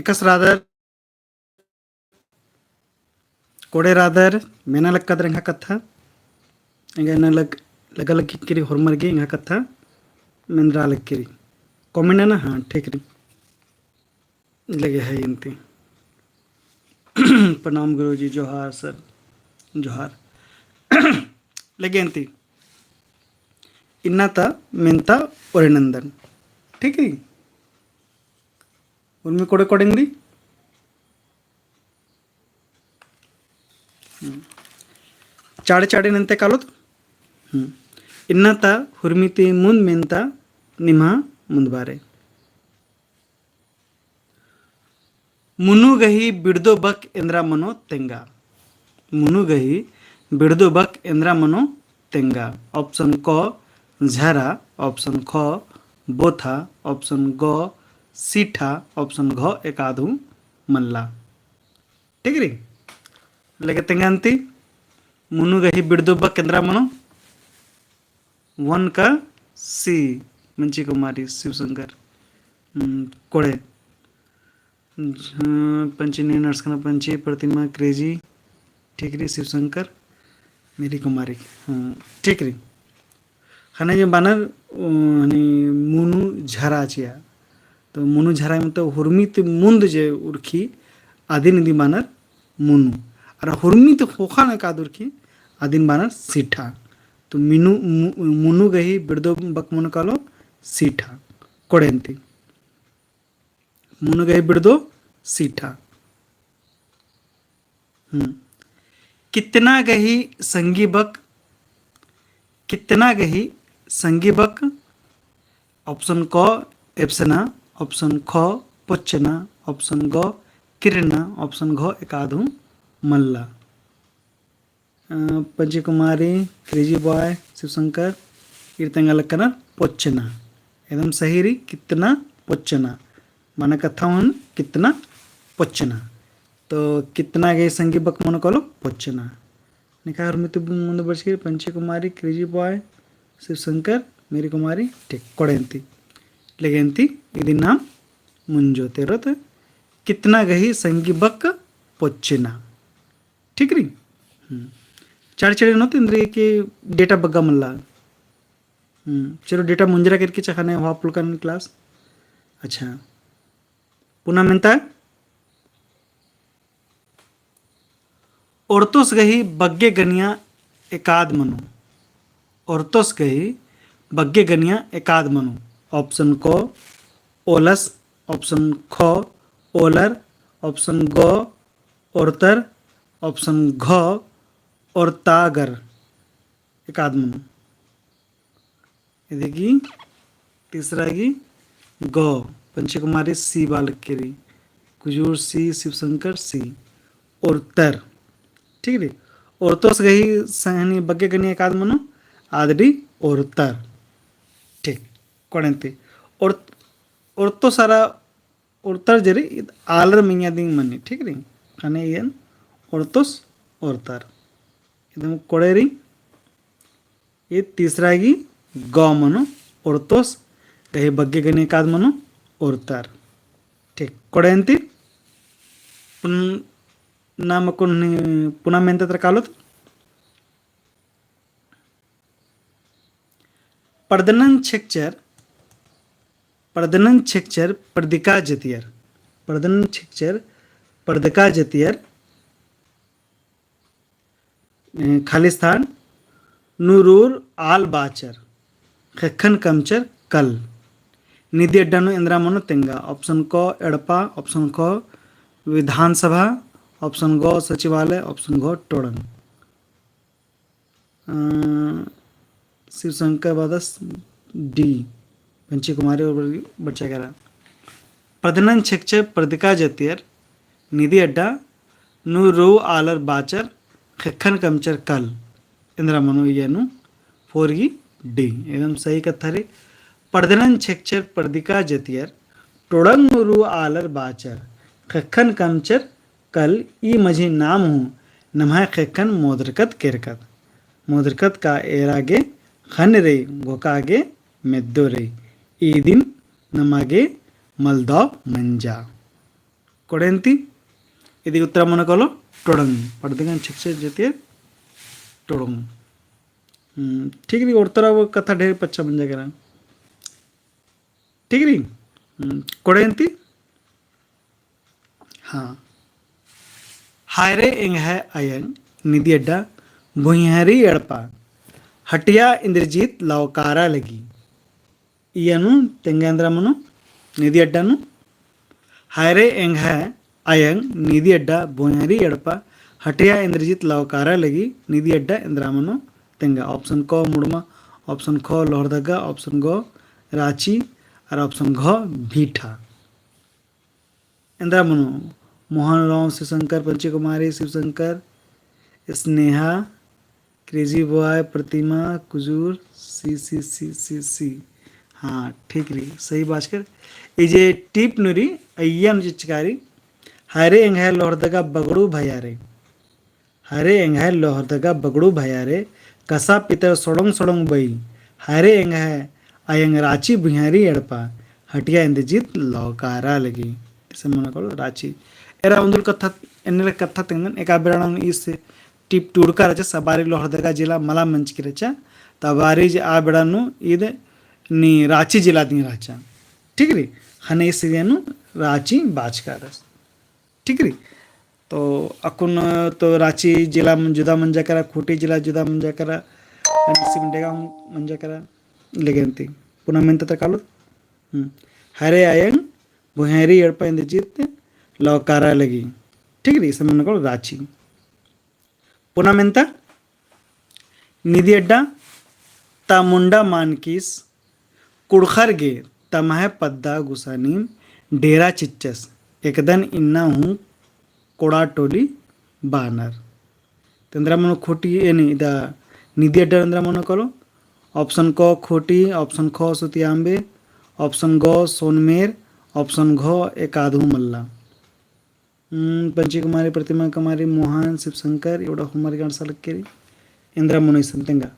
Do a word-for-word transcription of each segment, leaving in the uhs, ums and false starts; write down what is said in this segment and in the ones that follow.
एकासे रअदर, कोड़े रअदर, मेना लक्कदर एंग्है कत्था। एंगा एन्ने लग, लगा लगी केरी होरमर गे एंग्है कत्था मेंदरा लगी केरी। Comment नना, हाँ, ठीक रई। लगे है इन्ती। प्रणाम गुरुजी, जोहार सर, जोहार। लगे इन्ती। इन्ना ता मेन्ता ओरे नन्दन। ठीक रई? उर्मी कोड़े कोड़ेंदी। हम्म। चाड़े चाड़े नन्ते कालोत। हम्म। इन्ना ता हुर्मी ती मुन्द मेन्ता निम्हा मुन्द बारे। मुनु गही बिड़दो बक एन्दरा मनो तेंगा। मुनु गही बिड़दो बक एन्दरा मनो तेंगा। Option क झरा, option ख बोथा, option ग सीठा, option घ एकादहू मल्ला। ठीक रई? लगे तेंगा अन्ती, मुनु गही बिड़दो बक एन्दरा मनो। One का C, मंची कुमारी, शिवशंकर, हम्म, कोड़े। झ-, पंची ने नरसकना पंची, प्रतिमा, क्रेजी, ठीक रई, शिवशंकर, मेरी कुमारी, हम्म, ठीक रई। ख़ने जे बानर, अ, हनी मुनु झरा चिआ। तो मुनु झरा मतलब हुर्मी ती मुन्द जे उरखी अदिन इदी बानर मुनु। अरा हुर्मी ती ख़ोख़ा नू एकाद उरखी अदिन बानर सीठा। तो मिनु, मु-, मुनु गही बिड़दो बक मनो कालो सीठा। कोड़ेन्ती। मुनु गही बिड़दो सीठा। हम्म। कितना गही संगी बक, कितना गही संगी बक, option क एबसना, option ख पोच्चना, option ग किरना, option घ एकादहू मल्ला। अ, पंची कुमारी, क्रेजी बॉय, शिवशंकर, ईर तेंगा लक्कनर पोच्चना। एकदम सही रई, कितना पोच्चना। माने कत्था हूँ कितना पोच्चना। तो कितना गही संगी बक मनो कालो पोच्चना। निका हुर्मी ती मुन्द बरचकी, पंची कुमारी, क्रेजी बॉय, शिवशंकर, मेरी कुमारी, ठीक, कोड़ेन्ती। लगे इन्ती, इदिन नाम मुंजो तेरो तो कितना गही संगी बक पोच्चना। ठीक रई? हम्म। चाड़ चढ़े नो तेंद्रे के data बग्गा मल्ला। हम्म। चलो data मुंजरा करके चखने हुआ पुलकन class। अच्छा। पुना मेन्ता। ओर्तोस गही बग्गे गनिया एकाद मनो। ओर्तोस गही बग्गे गनिया एकाद मनो। Option क ओलस, option ख ओलर, option ग ओर्तर, option घ ओर्तागर। एकाद मनो। इदी गही तीसरा गही ग, पंची कुमारी C बाल केरी, कुजूर C, शिवशंकर C, ओर्तर। ठीक रई? ओर्तोस गही संग हनी बग्गे गनी एकाद मनो, आद रई ओर्तर। ठीक, कोड़ेन्ती। ओर-, ओर्तोस अरा ओर्तर जे रई, इद आलर मइय्याँ दिम मनी, ठीक रई? ख़ने एन ओर्तोस ओर्तर। एकदम कोड़े रई। ई तीसरा गही ग मनो, ओर्तोस गही बग्गे गनी एकाद मनो, ओर्तर। ठीक, कोड़ेन्ती। पुन-, नाम कुन पुना मेन्ता तर कालोत। पड़दनन छेकचर, पड़दनन छेकचर पड़दिका जतियर, पड़दनन छेकचर पड़दिका जतियर, ए, खालिस्तान, नू रूर आल बाचर, ख़ेक्खन कमचर कल। निधि अड्डा नू एन्दरा मनो तेंगा। Option क एड़पा, option ख विधानसभा, option ग सचिवालय, option घ टोड़ंग। अ, शिवशंकर बादस D, पंची कुमारी और बच्चा करा। पड़दनन छेकचर पड़दिका जतियर, निधि अड्डा, नू रूर आलर बाचर, ख़ेक्खन कमचर कल। एन्दरा मनो इया नू four गही D। एकदम सही कत्था रई। पड़दनन छेकचर पड़दिका जतियर, टोड़ंग नू रूर आलर बाचर, ख़ेक्खन कमचर कल। ई मझी नाम हूँ नम्है ख़ेक्खन मोदरकत केरकत। मोदरकत का एरा गे ख़न्न रई, घोका गे मेद्दो रई। ई दिन नमा गे मलदौ मंजा। कोड़ेन्ती, इदी उत्तरा मनो कालो टोड़ंग। पढ़ते गन छिकछे जतिये टोड़ंग। हम्म, ठीक रई, ओर्तरा वो कत्था ढेर पच्चा मंजा केरा। ठीक रई? हम्म, कोड़ेन्ती? हाँ। हायरे एंग्है अयंग निदी अड्डा भुइंहरी एड़पा हटिया इंद्रजीत लौकारा लगी। इय्या नू तेंगा एन्दरा मनो निदी अड्डा नू। हायरे एंग्है अयंग निदी अड्डा भुइंहरी एड़पा हटिया इंद्रजीत लौकारा लगी। निदी अड्डा एन्दरा मनो तेंगा। Option क मुड़मा, option ख लोहरदगा, option ग राँची और option घ भीठा। एन्दरा मनो मोहन राव, शिवशंकर, पंची कुमारी, शिवशंकर, स्नेहा, क्रेजी बॉय, प्रतिमा, कुजूर, सी, सी, सी, सी, सी। हाँ, ठीक रई, सही बाचकर। ई जे टीप नू रई, अइय्या नू चिचका रई, हायरे एंग्है लोहरदगा बगड़ू भैया रे। हरे एंग्है लोहरदगा बगड़ू भैया रे, कसा पितर सोड़ोंग सोड़ोंग बई, हरे एंग्है अयंग राँची भुइंहरी एड़पा, हटिया इंद्रजीत लौकारा लगी। इसे मनो कालो राँची। एरा उन्दुल कत्था, एन्ने कत्था तेंगन, एका बेड़ा नू इस टीप टूड़का रहचा, आ बारी लोहरदगा जिला मला मंजकी रहचा, त आ बारी जे आ बेड़ा नू ईद नी राँची जिला दिम रहचा। ठीक रई? ख़ने इस नू राँची बाचका रअस। ठीक रई? तो अक्कुन तो राँची जिला जुदा मंजा केरा, खूँटी जिला जुदा मंजा केरा, निसिम डेगा हूँ मंजा केरा, लेगेन्ती। पुना मेन्ता तरा कालोत? हम्म। हरे अयंग भुइंहरी एड़पा इंद्रजीत लौकारा लगी। ठीक रई? इसे मनो कालो राँची। पुना मेन्ता निदी अड्डा ता मुंडा मानकिस कुँड़ुख़र गे तम्है पद्दा गुसानिम डेरा चिच्चस, एकदन इन्ना हूँ कोड़ा टोली बानर। त एन्दरा मनो खूँटी, एनी इदा निदी अड्डा एन्दरा मनो कालो। Option क खूँटी, option ख सुतियाम्बे, option ग सोनमेर, option घ एकादहू मल्ला। हम्म, पंची कुमारी, प्रतिमा कुमारी, मोहन, शिवशंकर, एवड़ा होमर गान सालक केरी। एन्दरा मनो इसन तेंगा।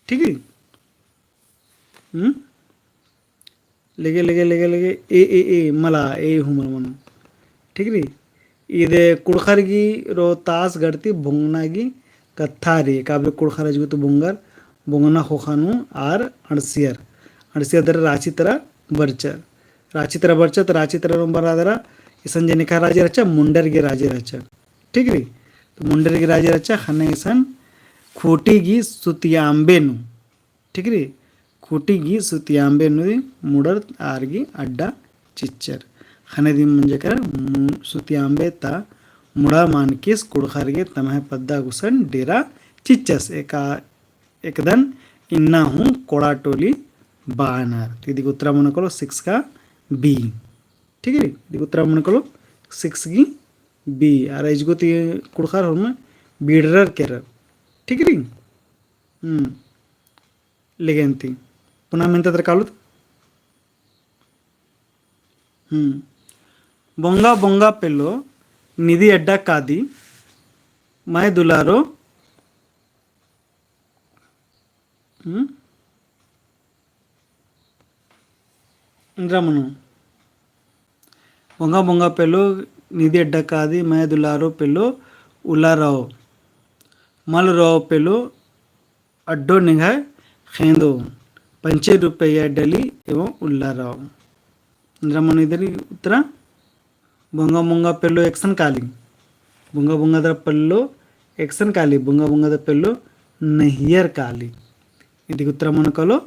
ठीक रई? हम्म? लेगे, लेगे, लेगे, लेगे, ए, ए, ए, मला, ए, होमर मनो। ठीक रई? इदे कुँड़ुख़र गी रो तास गड़ती बोंगना गी कत्था रई, काबले कुँड़ुख़र अजगुत बोंगर, बोंगना ख़ोख़ा नू आर अंड़सियर। अंड़सियर दरा राँची तरा बरचर। राँची तरा बरचर, त राँची तरा नू बरआ दरा, इसन जे नेखा राजी रहचा, मुंडर गे राजी रहचा। ठीक रई? त मुंडर गे राजी रहचा, ख़ने इसन खूँटी गी सुतियाम्बे नू। ठीक रई? खूँटी गी सुतियाम्बे नू मुड़र आर गी अड्डा चिच्चर। ख़ने दिम मंजा केरा मु-, सुतियाम्बे ता मुंडा मानकिस कुँड़ुख़र गे तम्है पद्दा गुसन डेरा चिच्चस। एका एकदन इन्ना हूँ कोड़ा टोली बानर। त इदी गी उत्तरा मनो कालो six का B। ठीक रई? इदी गी उत्तरा मनो कालो six गी B। आर अजगुत कुँड़ुख़र होरमा बीड़रर केरर। ठीक रई? हम्म। लेगेन्ती। पुना मेन्ता तरा कालोत। हम्म। बोंगा बोंगा पेल्लो निदी अड्डा कादी, मय दुलारो, हम्म? एन्दरा मनो। बोंगा बोंगा पेल्लो निदी अड्डा कादी, मय दुलारो पेल्लो उल्ला रओ। मल रओ पेल्लो अड्डो निंग्है ख़ेंदो, पंचे रुपया डली एवं उल्ला रओ। एन्दरा मनो इदी गी उत्तरा। बोंगा बोंगा पेल्लो एकसन काली। बोंगा बोंगा दरा पेल्लो एकसन काली, बोंगा बोंगा दरा पेल्लो नहियर काली। इदी गी उत्तरा मनो कालो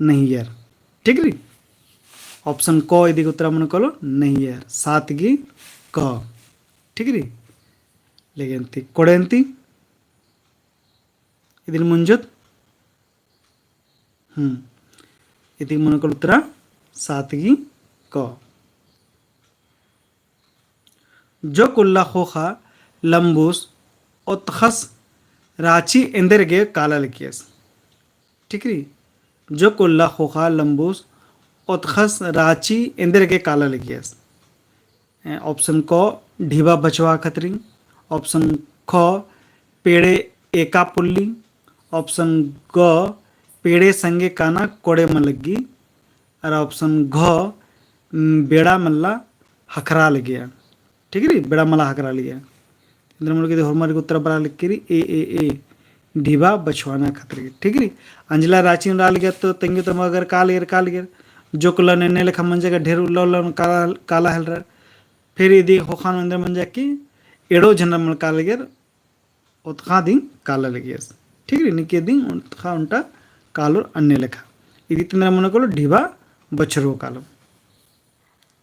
नहियर। ठीक रई? Option क इदी गी उत्तरा मनो कालो नहियर। सात गी क। ठीक रई? लेगेन्ती, कोड़ेन्ती। इदिन मुंजुत। हम्म। इदी गी मनो कालो उत्तरा सात गी क। जोक उल्ला ख़ोख़ा लम्बुस ओतख़स राँची एन्देर गे काला लगियस। ठीक रई? जोक उल्ला ख़ोख़ा लम्बुस ओतख़स राँची एन्देर गे काला लगियस। ए, option क ढिबा बछवा खतरी, option ख पेड़े एका पुल्ली, option ग पेड़े संगे काना कोड़े मलग्गी, अरा option घ, उम, बेड़ा मल्ला हखरा लगिया। ठीक रई, बेड़ा मला हखरा लगिया। एन्देर मुल गे इदी होरमर गे उत्तरा बरआ लगी रई, ए, ए, ए, ढिबा बछुआना खातिर गे। ठीक रई, अंजला राँची नू रआ लगिया तो तेंगी तो मगर काला लगियर, काला लगियर। जोक उल्ला नू एन्ने लेखा मंजा का ढेर उल्ला उल्ला नू काला, काला हेलरा। फिर इदी ख़ोख़ा नू एन्देर मंजा कि एड़ो झंडा मल काला लगियर, ओतख़ा दिम काला लगियस। ठीक रई, निके दिम ओतख़ा ओन्टा कालोर अन्ने लेखा। इदी ती एन्देर मनो कालो ढिबा बछरो कालो।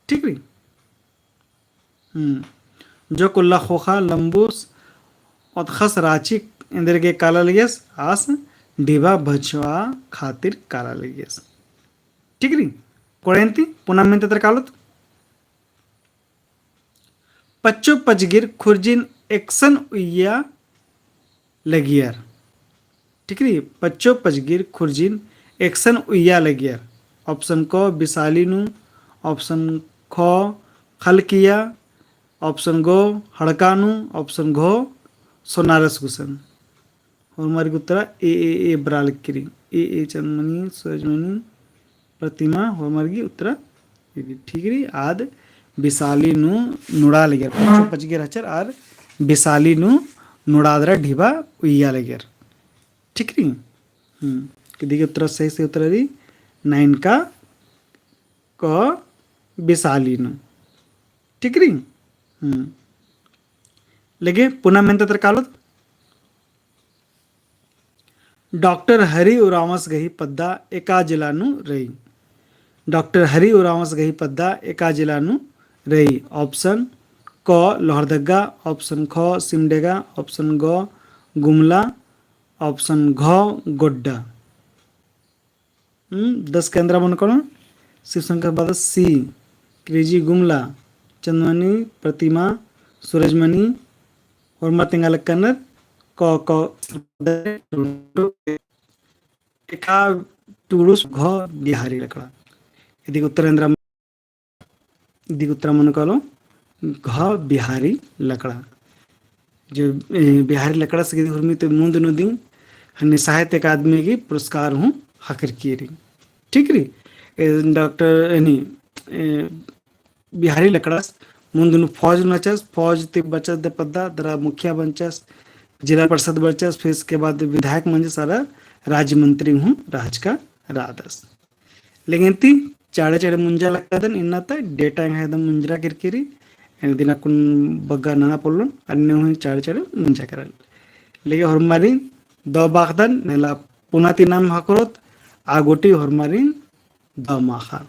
ठीक रई। हम्म। जोक उल्ला ख़ोख़ा लम्बुस ओतख़स राँची एन्देर गे काला लगियस, आस ढिबा बछुआ खातिर काला लगियस। ठीक रई। कोड़ेन ती पुना मेन्ता तर कालोत। पच्चो पजगिर खुर्जिन एकसन उइया लगियर। ठीक रई, पच्चो पजगिर खुर्जिन एकसन उइया लगियर। Option क बिसाली नू, option ख खलकिया, option ग हड़का नू, option घ सोनारस गुसन। होरमर गे उत्तरा ए, ए, ए बरआ लगी रई। ए, ए चंदमनी, सूरजमनी, प्रतिमा, होरमर गे उत्तरा। ठीक रई, आद बिसाली नू नुड़ा लगियर। पच्चो पजगिर रहचर आर बिसाली नू नुड़ा दरा ढिबा उइया लगियर। ठीक रई। हम्म। इदी गे उत्तरा सही, सही उत्तरा रई नाइन का क बिसाली नू। ठीक रई। हम्म। लगे पुना मेन्ता तर कालोत। डॉक्टर हरि उराँवस गही पद्दा एका जिला नू रई। डॉक्टर हरि उराँवस गही पद्दा एका जिला नू रई। Option क लोहरदगा, option ख सिमडेगा, option ग गुमला, option घ गोड्डा। हम्म, दस का एन्देर मनो कालो, शिव शंकर बअदस सी, क्रेजी गुमला, चंदमनी, प्रतिमा, सूरजमनी, होरमर तेंगा लक्कनर, क, क, एका टुड़ुस घ बिहारी लकड़ा। इदी गे उत्तरा एन्देर इदी गे उत्तरा मनो कालो घ बिहारी लकड़ा। जो, ए, बिहारी लकड़ास गे इदी हुरमी ती मुन्द नू दिम हन्ने साहित्य अकादमी गही पुरस्कार हूँ ख़क्खरकी रई। ठीक रई। ए, डॉक्टर, एन्ने, ए, बिहारी लकड़ास मुन्द नू फौज नू रहचस, फौज ती बचस दरा पद्दा, दरा मुखिया बंचस, जिला परिषद बंचस, फिर इसके बाद विधायक मंजस अरा राज्य मंत्री हूँ रहचका रअदस। लेकिन ती चाड़े चाड़े मुंजा लक्कादन, इन्ना ता data एंग्है एकदम मुंजरा केरकी रई, एन दिना कुन बग्गा नना पोल्लोन, अन्ने हूँ चाड़े चाड़े मुंजा केरन। लेकिन होरमारिन दव बाखदन, नेला पुना ती नाम ख़क्खरोत, आ गूटी होरमारिन दव माखा।